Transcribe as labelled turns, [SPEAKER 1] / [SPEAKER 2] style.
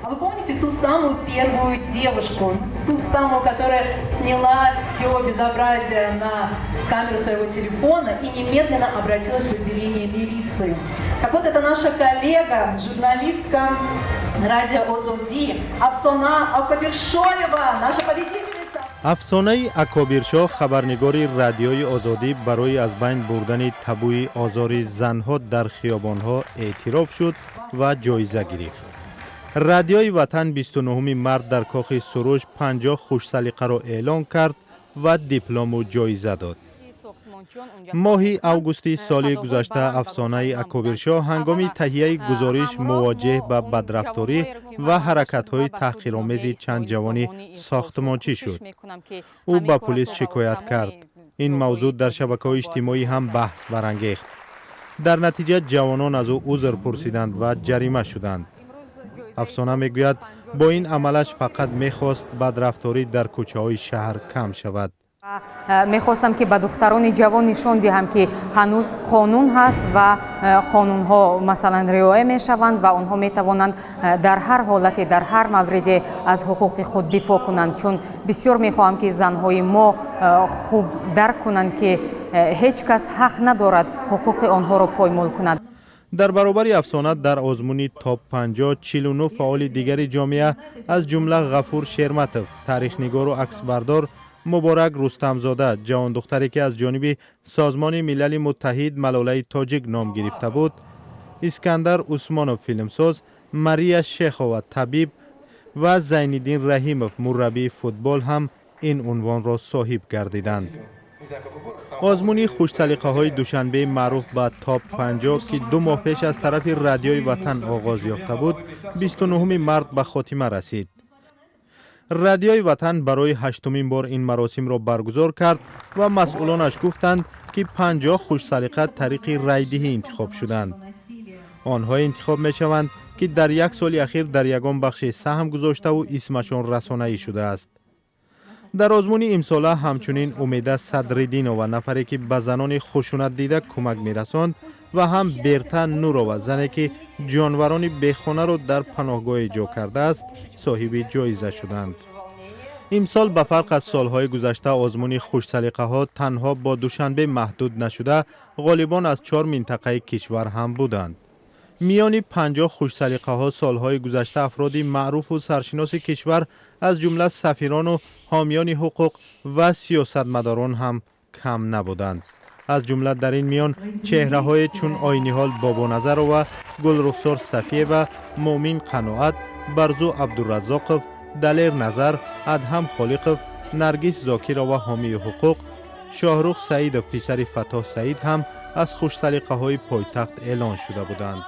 [SPEAKER 1] А вы помните ту самую первую девушку, ту самую, которая сняла все безобразие на камеру своего телефона и немедленно обратилась в отделение милиции? Так вот, это наша коллега, журналистка радио Озоди, Афсона Акобиршоева, наша победительница.
[SPEAKER 2] Афсонаи Акобиршоҳ, хабарнигори Радиои Озодӣ, барои аз байн бурдани табуи озори занҳо дар хиёбонҳо эътироф шуд ва ҷоиза гирифт. Радиои Ватан 29 март дар кохи Суруш 50 хушсалиқаро эълон кард ва диплому ҷоиза дод. Моҳи августи соли гузашта Афсонаи Акобиршоҳ ҳангоми таҳияи гузориш мувоҷеҳ ба бадрафторӣ ва ҳаракатҳои таҳқиромези чанд ҷавони сохтмончӣ шуд. Ӯ ба пулис шикоят кард. Ин мавзӯъ дар шабакаҳои иҷтимоӣ ҳам баҳс барангехт. Дар натиҷа ҷавонон аз ӯ узр пурсиданд ва ҷарима шуданд. Афсона мегӯяд, бо ин амалаш фақат мехост бадрафторӣ дар кӯчаҳои шаҳр кам шавад.
[SPEAKER 3] Мехостам, ки ба духтарони ҷавон нишон диҳам, ки ҳанӯз қонун ҳаст ва қонунҳо, масалан, риоя мешаванд ва онҳо метавонанд дар ҳар ҳолате, дар ҳар мавриде аз ҳуқуқи худ дифоъ кунанд, чун бисёр мехоҳам, ки занҳои мо хуб дарк кунанд, ки ҳеҷ кас ҳақ надорад ҳуқуқи онҳоро поймол кунад.
[SPEAKER 2] Дар баробари Афсона дар озмуни Топ 50 49 фаъоли дигари ҷомеа, аз ҷумла Ғафур Шерматов, таърихнигору аксбардор, Муборак Рустамзода, ҷавондухтаре, ки аз ҷониби Созмони Милали Муттаҳид Малолаи тоҷик ном гирифта буд, Искандар Усмонов, филмсоз, Мария Шехова, табиб, ва Зайниддин Раҳимов, мураббии футбол, ҳам ин унвонро соҳиб гардиданд. Озмуни хушсалиқаҳои Душанбе, маъруф ба Топ 50, ки 2 моҳ пеш аз тарафи Радиои Ватан оғоз ёфта буд, 29 март ба хотима расид. Радиои Ватан барои ҳаштумин бор ин маросимро баргузор кард ва масъулонаш гуфтанд, ки 50 хушсалиқа тариқи райдиҳӣ интихоб шуданд. Онҳое интихоб мешаванд, ки дар як соли ахир дар ягон бахше саҳм гузоштаву исмашон расонаӣ шудааст. Дар озмуни имсола ҳамчунин Умеда Садриддинова, нафаре, ки ба занони хушунатдида кӯмак мерасонд, ва ҳам Берта Нурова, зане, ки ҷонварони бехонаро дар паноҳгоҳе ҷо кардааст, соҳиби ҷоиза шуданд. Имсол, ба фарқ аз солҳои гузашта, озмуни хушсалиқаҳо танҳо бо Душанбе маҳдуд нашуда, ғолибон аз чор минтақаи кишвар ҳам буданд. Миёни 50 хушсалиқаҳо солҳои гузашта афроди маъруфу саршиноси кишвар, аз ҷумла сафирону ҳомиёни ҳуқуқ ва сиёсатмадорон ҳам кам набуданд. Аз ҷумла дар ин миён чеҳраҳое чун Ойниҳол Бобоназарова, Гулрухсор Сафиева, Муъмин Қаноат, Барзу Абдураззоқов, Далер Назар, Адҳам Холиқов, Наргис Зокирова, ҳомии ҳуқуқ, Шоҳрух Саидов, писари Фаттоҳ Саид, ҳам аз хушсалиқаҳои пойтахт эълон шуда буданд.